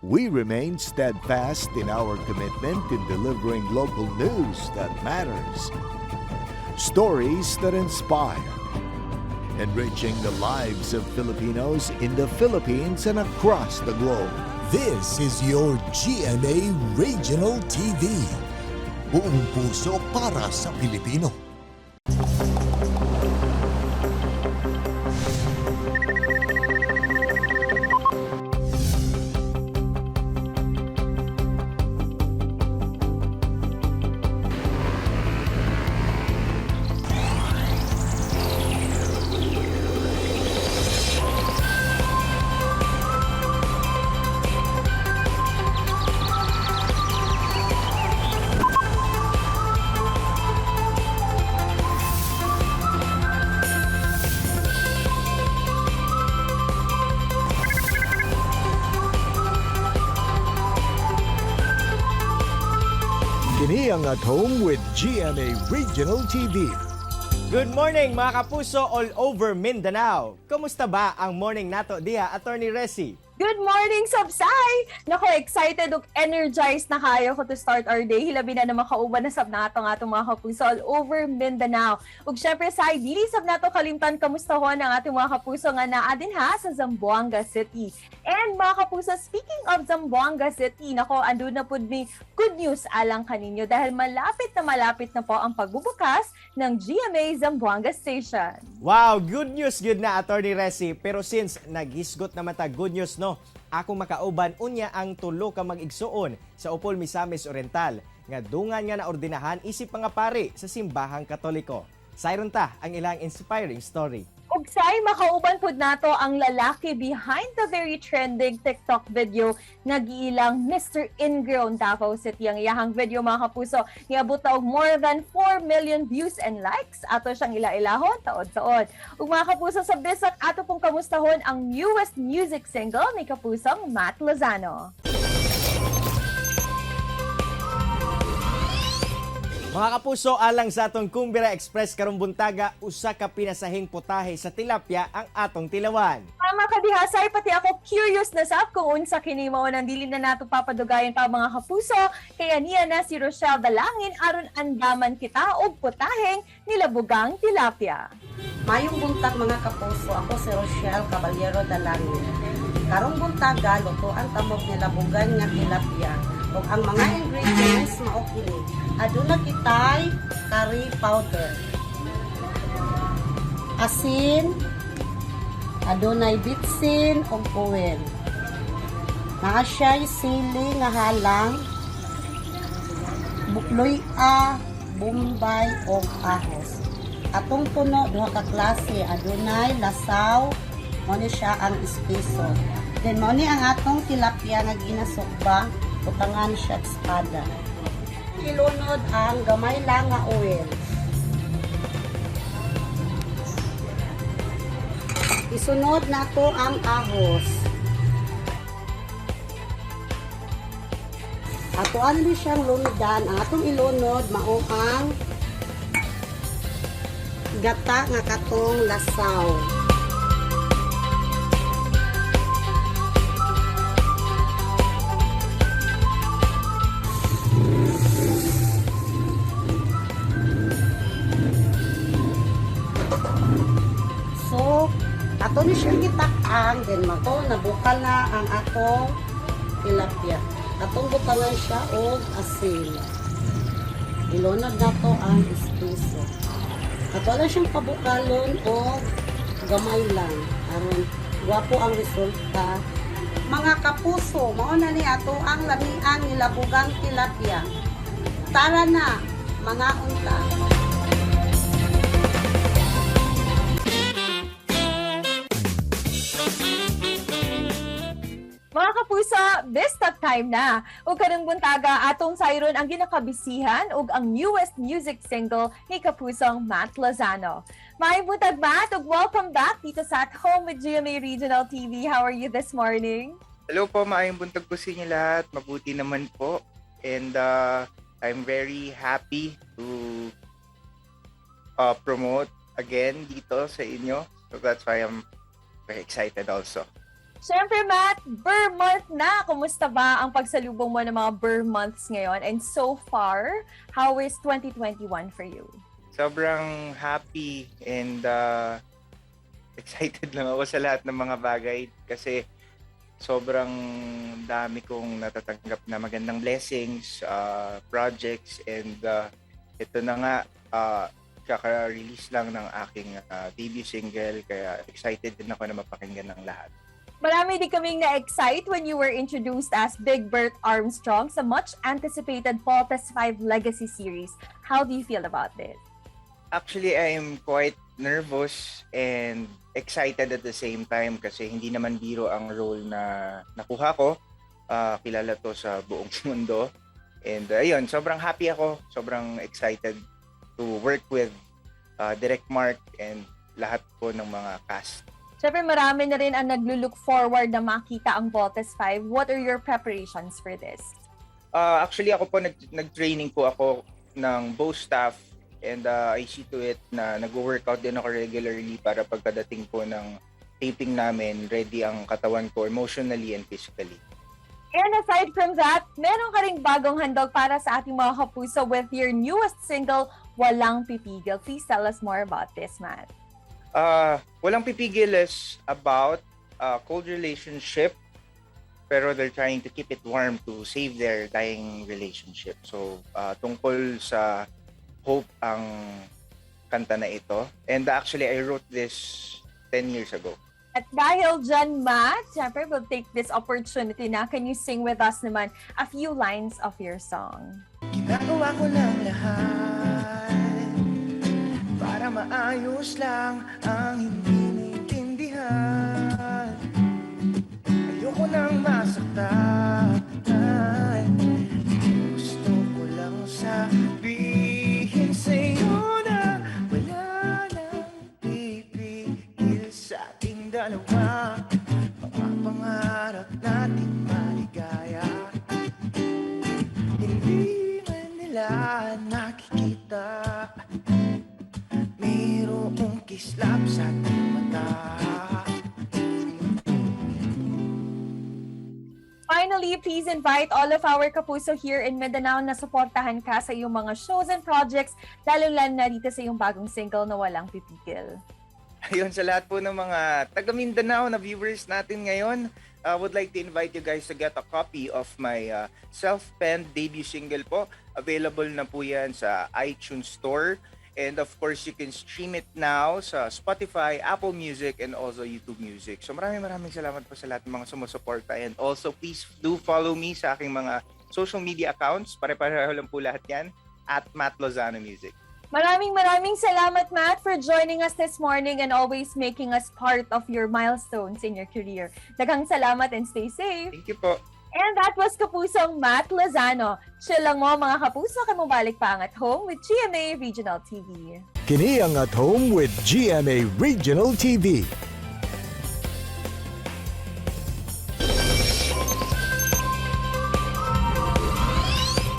We remain steadfast in our commitment in delivering local news that matters, stories that inspire, enriching the lives of Filipinos in the Philippines and across the globe. This is your GMA Regional TV. Buong puso para sa Pilipino. Kini ang At Home with GMA Regional TV. Good morning, mga kapuso all over Mindanao. Kumusta ba ang morning nato diha, Attorney Resi? Good morning, Sabsay! Nako, excited ug energized na kayo ko to start our day. Hilabi na naman kauban na sab nato ang atong mga kapuso all over Mindanao. Ug syempre, say, dili sab nato kalimtan kamustahon ang ating mga kapuso nga naa din ha sa Zamboanga City. And mga kapuso, speaking of Zamboanga City, nako, andun na pud mi good news alang kaninyo dahil malapit na po ang pagbubukas ng GMA Zamboanga Station. Wow, good news gyud na, Attorney Resi. Pero since naghisgot na mata good news, no, ako makauban unya ang tulo ka mag-igsuon sa Upol, Misamis Oriental nga dungan nga naordinahan isip mga pari sa simbahang Katoliko. Sayron ta ang ilang inspiring story. Ug say, makauban pud nato ang lalaki behind the very trending TikTok video nga giilang Mr. Ingrown Davao City. Ang iyahang video, mga kapuso, niabot na og more than 4 million views and likes. Ato siyang ila-ilahon taod-taod. Ug mga kapuso, sa bisak ato pong kamustahon ang newest music single ni kapusong Matt Lozano. Mga kapuso, alang sa atong Kumbira Express karong buntaga, usa ka pinasahing putahe sa tilapia ang atong tilawan. Tama ka diha, Say. Pati ako curious na sab kung unsa kini mao nang dili na nato papadugayon pa, mga kapuso. Kaya niya na si Rochelle Dalangin aron andaman kita og putaheng nilabugang tilapia. Mayong buntag, mga kapuso, ako si Rochelle Caballero Dalangin. Karong buntaga, lutuan ta og nilabugan nga tilapia. Ug ang mga ingredients mao kini. Aduna kitay curry powder, asin, adunay bitsin ug oil. Naa siya'y sili nga halang, bukloy-a, bombay ug ahos. Atong puno, duha ka klase, adunay lasaw, mao ni siya ang espeso. Then mao ni ang atong tilapia nga ginasugba, butangan siya og espada. Ilunod ang gamay lang nga oil. Isunod nato ang ahos. Atoan ni siyang lunudan. Ang atong ilunod mao ang gata nga katong lasaw. So, ato ni siyang gitak-an, then mato nabukal na ang atong tilapia. Atong butangan siya og asin. Ilunod nato ang espeso. Ato lang siyang pabukalon og gamay lang aron gwapo ang resulta. Mga kapuso, mao na ni ato ang lamiang nilabugang tilapia. Tara na, mga unta. Mga kapuso, Bistak time na. Ug karong buntaga atong sayron ang ginakabisihan ug ang newest music single ni kapusong Matt Lozano. Maayong buntag, Matt, ug welcome back dito sa At Home with GMA Regional TV. How are you this morning? Hello po, maayong buntag po sa inyo lahat. Mabuti naman po. And I'm very happy to promote again dito sa inyo. So that's why I'm very excited also. Siyempre, Matt, Ber Month na! Kumusta ba ang pagsalubong mo ng mga Ber Months ngayon? And so far, how is 2021 for you? Sobrang happy and excited lang ako sa lahat ng mga bagay kasi sobrang dami kong natatanggap na magandang blessings, projects, and ito na nga, kaka-release lang ng aking debut single, kaya excited din ako na mapakinggan ng lahat. Marami din kaming na-excite when you were introduced as Big Bert Armstrong sa much-anticipated Voltes 5 Legacy Series. How do you feel about this? Actually, I'm quite nervous and excited at the same time kasi hindi naman biro ang role na nakuha ko. Kilala to sa buong mundo. And ayun, sobrang happy ako. Sobrang excited to work with Direk Mark and lahat po ng mga cast. Siyempre, marami na rin ang naglo-look forward na makita ang Voltes 5. What are your preparations for this? Actually, ako po, nag-training po ako ng bow staff and I see to it na nag-workout din ako regularly para pagkadating po ng taping namin, ready ang katawan ko emotionally and physically. And aside from that, meron ka ring bagong handog para sa ating mga kapuso with your newest single, Walang Pipigil. Please tell us more about this, Matt. Walang Pipigil is about a cold relationship, pero they're trying to keep it warm to save their dying relationship. So, tungkol sa hope ang kanta na ito. And actually, I wrote this 10 years ago. At dahil dyan, Matt, syempre we'll take this opportunity na. Can you sing with us naman a few lines of your song? Ginagawa ko lang lahat para maayos lang ang hindi naintindihan. Ayoko nang masaktan. Gusto ko lang sabihin sa'yo na wala nang pipigil sa ating dalawa. Mga pangarap natin maligaya, hindi man nila nakikita. Mayroong kislap sa ating mata. Finally, please invite all of our kapuso here in Mindanao na suportahan ka sa iyong mga shows and projects, lalo-lalo na dito sa iyong bagong single na Walang Pipigil. Ayun, sa lahat po ng mga taga Mindanao na viewers natin ngayon, I would like to invite you guys to get a copy of my self-penned debut single po. Available na po yan sa iTunes Store. And of course, you can stream it now sa Spotify, Apple Music, and also YouTube Music. So maraming maraming salamat po sa lahat ng mga sumusuporta. And also, please do follow me sa aking mga social media accounts. Pare-pareho lang po lahat yan. @MattLozanoMusic. Maraming maraming salamat, Matt, for joining us this morning and always making us part of your milestones in your career. Daghang salamat and stay safe. Thank you po. And that was Kapusong Matt Lozano. Chill lang mo, mga kapuso, kay mobalik pa ang At Home with GMA Regional TV. Kini ang At Home with GMA Regional TV.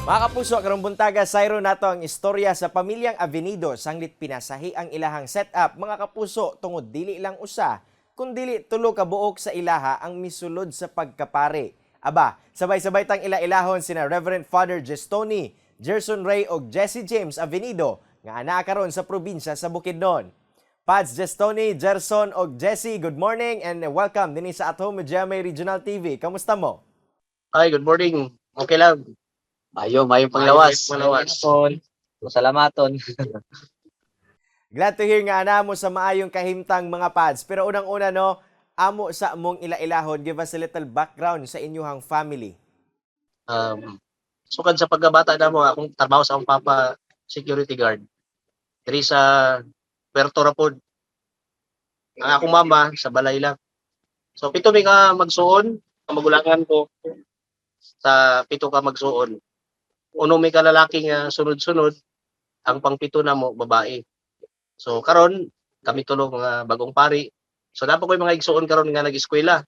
Mga kapuso, karong buntaga, sayro nato ang istorya sa pamilyang Avenido sanglit pinasahi ang ilahang setup. Mga kapuso, tungod dili lang usa, kundili tulo ka buok sa ilaha ang misulod sa pagkapare. Aba, sabay-sabay tang ila-ilahon sina Reverend Father Jestoni, Gerson Ray og Jesse James Avenido nga anaa karon sa probinsya sa Bukidnon. Pads Jestoni, Gerson og Jesse, good morning and welcome dinhi sa At Home with GMA Regional TV. Kamusta mo? Hi, good morning. Okay lang. Mayo, mayong panglawas. Panglawas. Masalamaton. Glad to hear nga ana mo sa maayong kahimtang, mga pads. Pero unang-una, no, amo sa among ila-ilahon, give us a little background sa inyuhang family. Sukad sa pagkabata na mo, akong trabaho sa akong papa, security guard. Diri sa Puerto Rapod. Ang akong mama sa balay lang. So pito mi ka magsuon, ang magulangan ko sa pito ka magsuon. Uno mi ka lalaki nga sunod-sunod, ang pangpito na mo babae. So karon kami tulo mga bagong pari. So dapat ko'y mga igsuon karon nga nag-eskwela.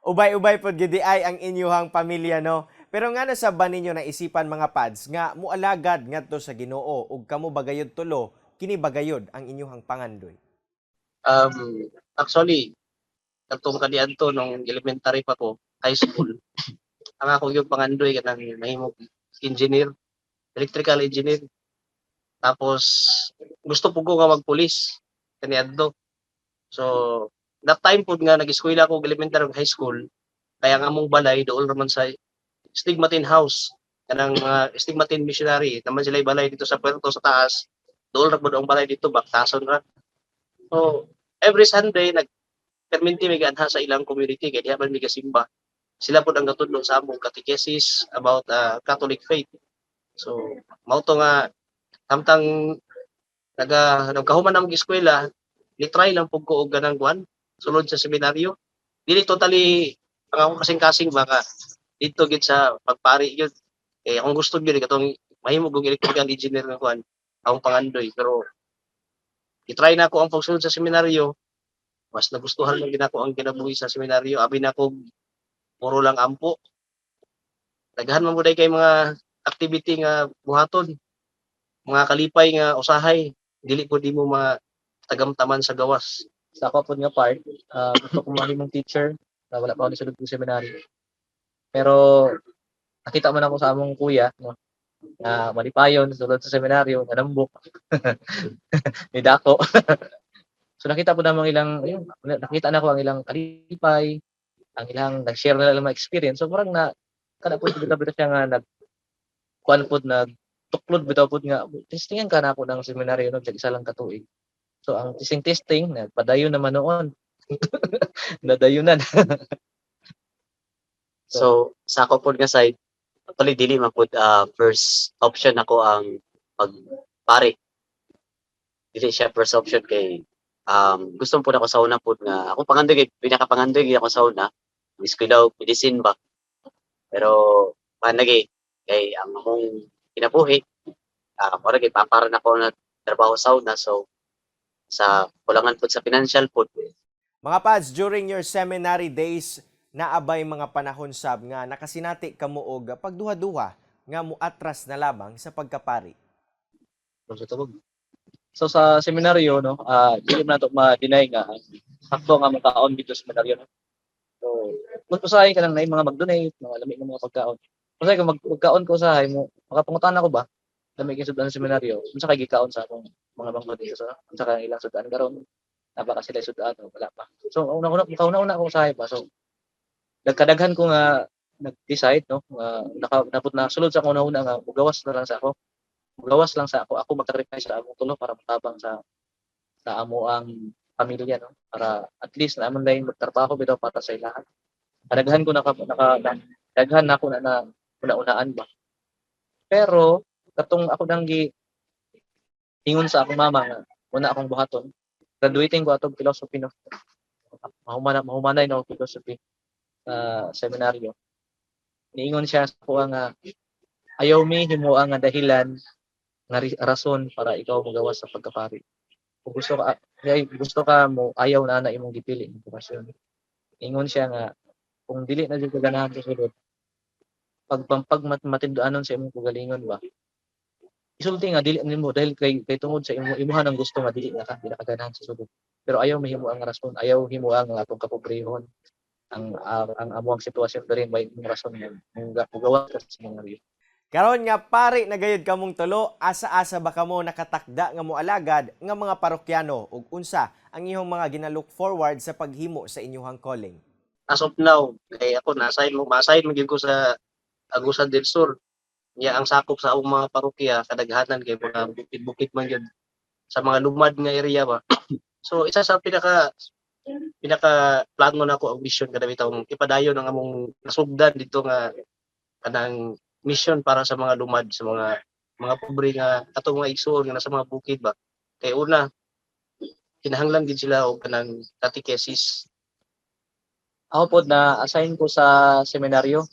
Ubay-ubay pod gid ay ang inyuhang pamilya, no. Pero ngano sa ba ninyo naisipan, mga pads, nga mualagad ngadto sa Ginoo ug kamo bagayod tulo kini bagayod ang inyuhang pangandoy? Actually, Katong kaniadto nung elementary pa ko, high school, ang ako yung pangandoy kanang mahimo engineer, electrical engineer. Tapos gusto pud ko nga magpulis kaniadto. So that time pud nga nag-eskwela ko og elementary ug high school, kaya ang among balay dool raman sa Stigmatine House, kanang mga Stigmatine missionary naman sila balay dito sa Puerto sa taas, dool ra pud ang balay dito, baktason ra. So every Sunday nag perminti mi gaanha sa ilang community kay diha man mi gasimba. Sila pud ang gatudlo sa among catechesis about Catholic faith. So mao to nga samtang nagkahuman among eskwela, ni-try lang pud ko og ganang kuan, sulod sa seminaryo. Dili totally ang akong kasing-kasing baka dito gid sa pagpari gyud. Eh akong gusto gyud katong mahimo kong electrical engineer nga kuan akong pangandoy, pero i-try na ako ang pagsulod sa seminaryo. Mas nagustuhan lang gid ako ang kinabuhi sa seminaryo, abi na ko puro lang ampo, daghan man kay mga activity nga buhaton, mga kalipay nga usahay dili po di mo matagamtaman sa gawas. Sa ako pod nga part, gusto ko mahimong teacher na wala pa ako nisulod og seminary. Pero nakita man ako sa among kuya, no, na malipayon sulod sa seminaryo, nanambok ni dako. So nakita po namang ilang yung nakita na ko ang ilang kalipay, ang ilang nag-share na lang mga experience. So parang na kana po bitaw bitaw siya nga nag kuan pod, nag tuklod bitaw pod nga testingan ka na ako ng seminaryo, no, bisag isa lang ka tuig. So ang testing testing nagpadayon naman noon. Nadayunan. So sa ako pod nga side, actually dili man pod first option ako ang pagpari. Dili siya first option kay gusto pod ako sa una pod nga ako pangandoy kay pinakapangandoy gyud ako sa una eskwela og medicine ba. Pero managi kay ang among kinabuhi mura kay papara na ko na trabaho sa una, so sa kulangan pod sa financial pod. Mga pads, during your seminary days, naabay mga panahon sab nga nakasinati kamo og pagduha-duha nga muatras na lamang sa pagkapari? Sa tubog. So sa seminaryo, no, dili man nato ma-deny nga sakto nga makaon dito sa seminaryo, no. So mas usahay ka lang na mga mag-donate, mga lami ng mga pagkaon. Usahay ka magkaon ko usahay mo, makapangutan ako ba? Lami kay sudan sa seminaryo, unsa kay gikaon sa akong mga manghod dito sa unsa kay ilang sudan karon? Naba ka sila sudan o wala pa? So una-una kauna-una ko usahay ba. So nagkadaghan ko nga nag-decide, no, nga naka naput na sulod sa akong una nga mugawas na lang sa ako. Mugawas lang sa ako, ako mag-sacrifice sa among tulo para matabang sa amo ang pamilya, no, para at least na amon lain magtrabaho bitaw para sa ilahan. Kadaghan ko naka, naka na, daghan na ako na, na una-unaan ba. Pero katong ako nang gi ingon sa akong mama nga una akong buhaton, graduating ko atong philosophy, no. Mahumanay na ako philosophy sa seminaryo. Niingon siya sa ako nga ayaw mi himoa nga dahilan nga rason para ikaw mogawas sa pagkapari. Kung gusto ka ay, gusto ka mo ayaw na na imong gipili nga bokasyon. Ingon siya nga kung dili na jud ka ganahan sa sulod, pag matinduanon sa imong kagalingon ba, isulti nga dili nimo dahil kay tungod sa imo imuha ng gusto nga dili na ka ganahan sa sulod. Pero ayaw mahimo ang rason, ayaw himo ang atong kapobrehon, ang amuang sitwasyon diri may imong rason nga mugawas ka sa seminaryo. Karon nga pari na gayud kamong tulo, asa-asa ba kamo nakatakda nga moalagad nga mga parokyano ug unsa ang inyong mga gina-look forward sa paghimo sa inyong calling? As of now, kay ako na-assign mo, ma-assign mo gyud ko sa Agusan del Sur. Niya ang sakop sa akong mga parokya kadaghanan kay mga bukid-bukid man gyud sa mga lumad nga area ba. So isa sa pinaka pinaka plano nako ang mission kada bitawng ipadayon ang among nasugdan dito nga kanang mission para sa mga lumad, sa mga pobre nga atong mga igsuon nga nasa mga bukid ba. Kay una kinahanglan gid sila og kanang catechesis. Ako pod na assign ko sa seminaryo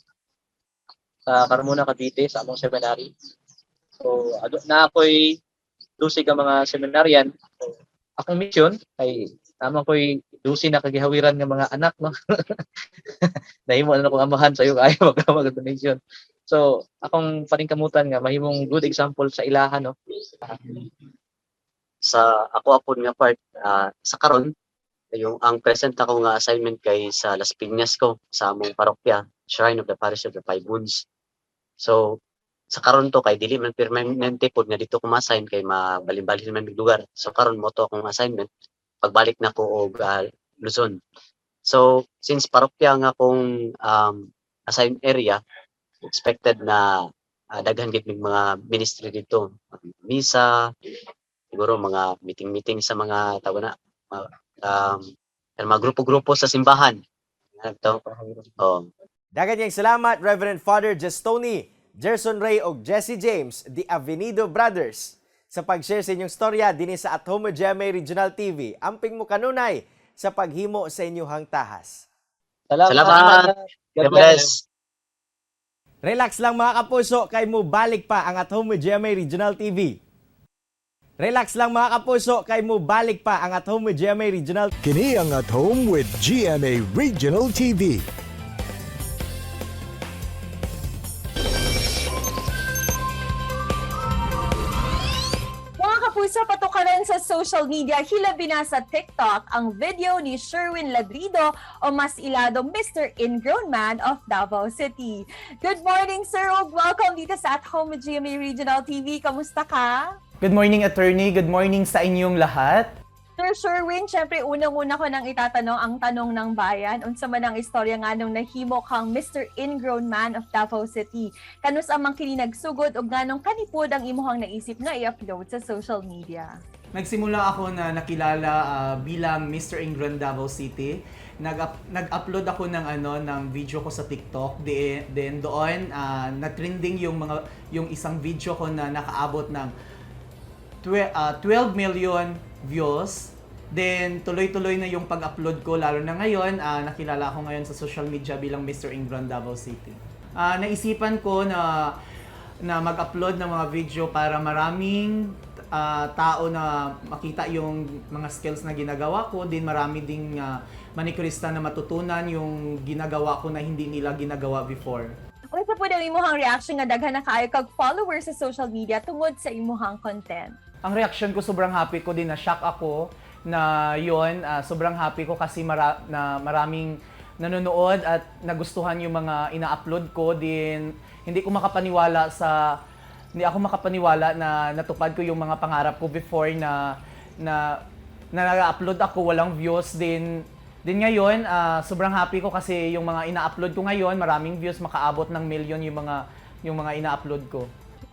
sa Carmona, Cavite, sa among seminary. So na ako'y 12 ka mga seminarian. So, akong mission kay naman ko'y 12 na kagihawiran nga mga anak, no. Nahimo na akong amahan sayo kaayo mag donation. So akong paningkamutan nga mahimong good example sa ilahan, no. Sa ako apod nga part, sa karon Yung ang present ako nga assignment kay sa Las Piñas ko sa among parokya, Shrine of the Parish of the Five Wounds. So sa karon to kay dili man permanente pod nga dito ko ma-assign kay mabalin-balin man mig lugar. So karon mo to akong assignment pagbalik na ko og Luzon. So since parokya nga akong assigned area, expected na daghan gid mig mga ministry dito. Misa, siguro mga meeting-meeting sa mga tawag na mga grupo-grupo sa simbahan. Ito. Oh. Daghang kayong salamat, Reverend Father Jestoni, Gerson Ray ug Jesse James, the Avenido Brothers, sa pag-share sa inyong storya dinhi sa At Home with GMA Regional TV. Amping mo kanunay sa paghimo sa inyong tahas. Salamat. Salamat. God God bless. Relax lang, mga kapuso, kay mo balik pa ang At Home with GMA Regional TV. Relax lang, mga kapuso, kay mo balik pa ang At Home with GMA Regional Kini ang At Home with GMA Regional TV. Mga kapuso, patukaran sa social media, hilabi na sa TikTok ang video ni Sherwin Ladrido o mas ilado Mr. Ingrown Man of Davao City. Good morning, sir, ug welcome dito sa At Home with GMA Regional TV. Kamusta ka? Good morning, attorney. Good morning sa inyong lahat. Sir Sherwin, syempre unang-una ko nang itatanong ang tanong ng bayan. Unsa man ang istorya nga nung nahimo kang Mr. Ingrown Man of Davao City? Kanus amang kini nagsugod ug nganong kanipod ang imuhang naisip nga i-upload sa social media? Nagsimula ako na nakilala bilang Mr. Ingrown Davao City. Nag-upload ako ng ano ng video ko sa TikTok. Then doon na-trending yung isang video ko na nakaabot ng 12 million views. Then tuloy-tuloy na yung pag-upload ko, lalo na ngayon, nakilala ako ngayon sa social media bilang Mr. Ingrown Davao City. Naisipan ko na na mag-upload ng mga video para maraming tao na makita yung mga skills na ginagawa ko, din marami ding manicurista na matutunan yung ginagawa ko na hindi nila ginagawa before. Unsa po ang imuhang reaction nga daghan na kaayo kag followers sa social media tungod sa imuhang content? Ang reaction ko, sobrang happy ko din, na shock ako na yon, sobrang happy ko kasi na maraming nanonood at nagustuhan yung mga ina-upload ko din. Hindi ako makapaniwala na natupad ko yung mga pangarap ko before na na na nag-upload ako, walang views din. Din ngayon, sobrang happy ko kasi yung mga ina-upload ko ngayon, maraming views, makaabot ng million yung mga ina-upload ko.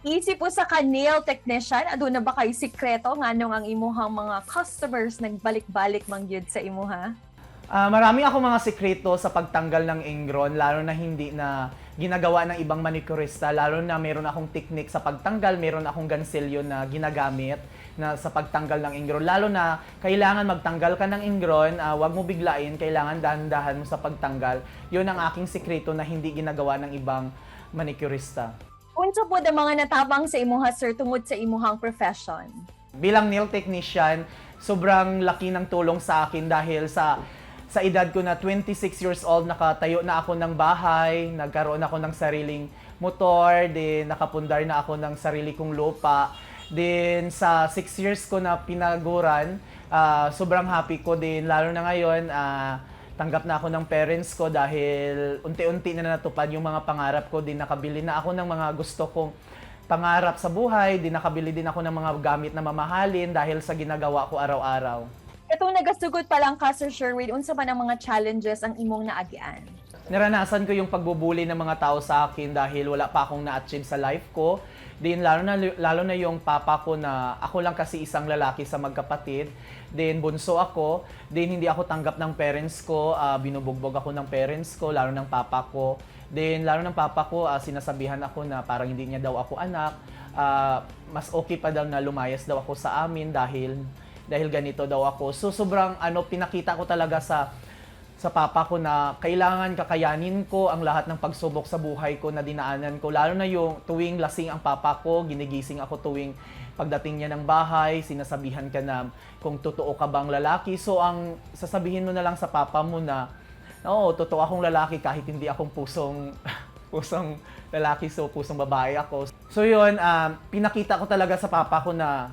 Easy po sa ka nail technician, aduna ba kay sikreto nganong ang imuhang mga customers nagbalik-balik man gyud sa imuha? Marami ako mga sikreto sa pagtanggal ng ingrown, lalo na hindi na ginagawa ng ibang manicurista, lalo na meron akong technique sa pagtanggal, meron akong gansilyo na ginagamit na sa pagtanggal ng ingrown. Lalo na kailangan magtanggal ka ng ingrown, wag mo biglain, kailangan dahan-dahan mo sa pagtanggal. Yun ang aking sikreto na hindi ginagawa ng ibang manicurista. Unsa po ang mga natabang sa imuha, sir, tungod sa imuhang profession? Bilang nail technician, sobrang laki ng tulong sa akin dahil sa edad ko na 26 years old, nakatayo na ako ng bahay, nagkaroon ako ng sariling motor, din nakapundar na ako ng sarili kong lupa. Din sa 6 years ko na pinaguran, sobrang happy ko din, lalo na ngayon, tanggap na ako ng parents ko dahil unti-unti na natupad yung mga pangarap ko din, nakabili na ako ng mga gusto kong pangarap sa buhay, din nakabili din ako ng mga gamit na mamahalin dahil sa ginagawa ko araw-araw. Katong nagasugod pa lang ka, Sir Sherwin, unsa man ang mga challenges ang imong naagian? Naranasan ko yung pagbubuli ng mga tao sa akin dahil wala pa akong na-achieve sa life ko. Din lalo na yung papa ko na ako lang kasi isang lalaki sa magkapatid. Then bunso ako. Then hindi ako tanggap ng parents ko, binubugbog ako ng parents ko, lalo ng papa ko. Then lalo ng papa ko, sinasabihan ako na parang hindi niya daw ako anak. Mas okay pa daw na lumayas daw ako sa amin dahil dahil ganito daw ako. So sobrang ano, pinakita ko talaga sa papa ko na kailangan kakayanin ko ang lahat ng pagsubok sa buhay ko na dinaanan ko. Lalo na yung tuwing lasing ang papa ko, ginigising ako tuwing pagdating niya ng bahay, sinasabihan ka na kung totoo ka bang lalaki. So ang sasabihin mo na lang sa papa mo na, "Oo, totoo akong lalaki kahit hindi akong pusong pusong lalaki, so pusong babae ako." So yun, pinakita ko talaga sa papa ko na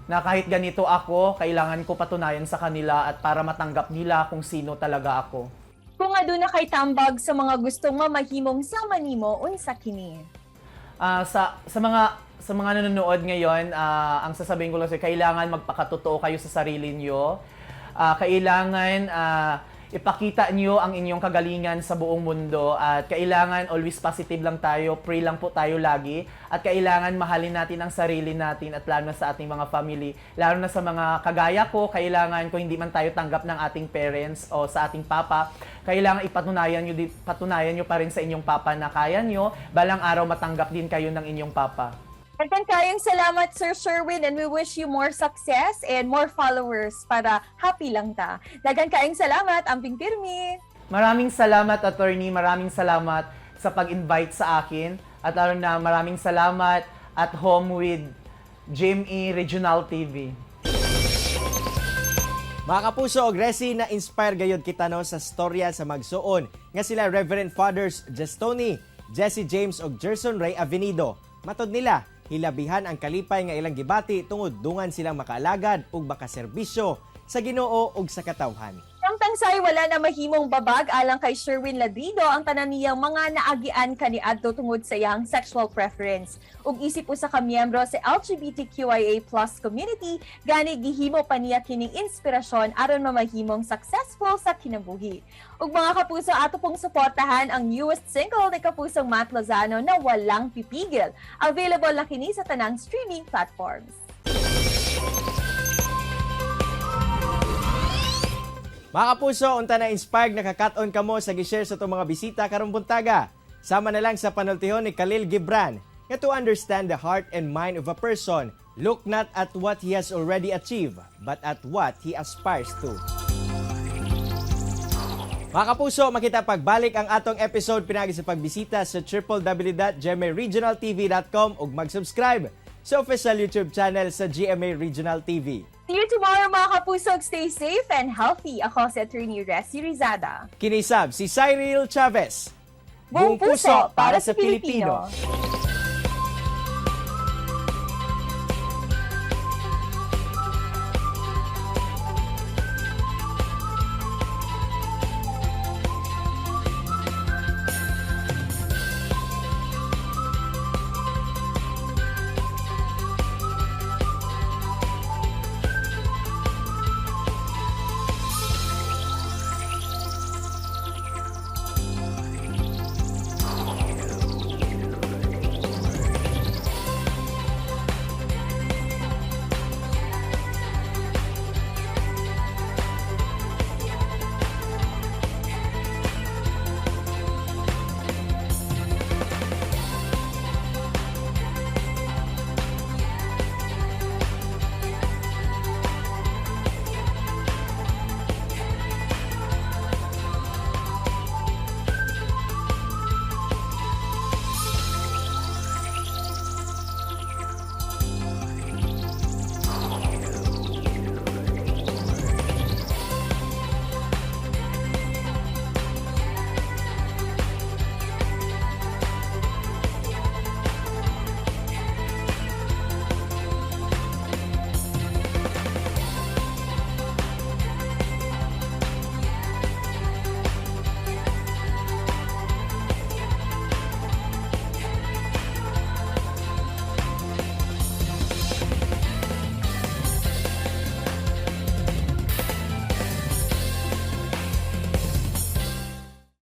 Na kahit ganito ako, kailangan ko patunayan sa kanila at para matanggap nila kung sino talaga ako. Kung aduna kay tambag sa mga gustong mamahimong sama nimo, unsa kini? Sa mga nanonood ngayon, ang sasabihin ko lang sa kailangan magpakatotoo kayo sa sarili niyo. Kailangan ipakita niyo ang inyong kagalingan sa buong mundo at kailangan always positive lang tayo, pray lang po tayo lagi at kailangan mahalin natin ang sarili natin at lalo na sa ating mga family, lalo na sa mga kagaya ko, kailangan kung hindi man tayo tanggap ng ating parents o sa ating papa, kailangan patunayan niyo pa rin sa inyong papa na kaya niyo, balang araw matanggap din kayo ng inyong papa. Daghan kayong salamat, Sir Sherwin, and we wish you more success and more followers para happy lang ta. Daghan kayong salamat, amping pirmi! Maraming salamat, Attorney. Maraming salamat sa pag-invite sa akin. At lalo na maraming salamat at home with GMA Regional TV. Mga kapuso og Resi, na inspire gayud kita, no, sa storya sa magsuon nga sila Reverend Fathers Jestoni, Jesse James og Gerson Ray Avenido. Matod nila, hilabihan ang kalipay nga ilang gibati tungod dungan silang makaalagad ug makaserbisyo sa Ginoo ug sa katawhan. Samtang, Sai, wala na mahimong babag alang kay Sherwin Ladrido ang tanan niyang mga naagian kaniadto tungod sa iyang sexual preference. Ug isip usa ka miyembro sa LGBTQIA+ community, gani gihimo pa niya kining inspirasyon aron mamahimong successful sa kinabuhi. Ug mga kapuso, ato pong suportahan ang newest single ni Kapusong Matt Lozano na "Walang Pipigil". Available na kini sa tanang streaming platforms. Mga kapuso, unta na inspired nakakat-on kamo sa gi-share sa atong mga bisita karong buntaga. Sama na lang sa panultihon ni Khalil Gibran nga to understand the heart and mind of a person, look not at what he has already achieved, but at what he aspires to. Mga kapuso, makita pagbalik ang atong episode pinagi sa pagbisita sa www.gmaregionaltv.com ug mag-subscribe sa official YouTube channel sa GMA Regional TV. See you tomorrow, mga kapuso. Stay safe and healthy. Ako si Attorney Resi Rizada. Kini sab si Cyril Chavez. Buong puso para sa Pilipino.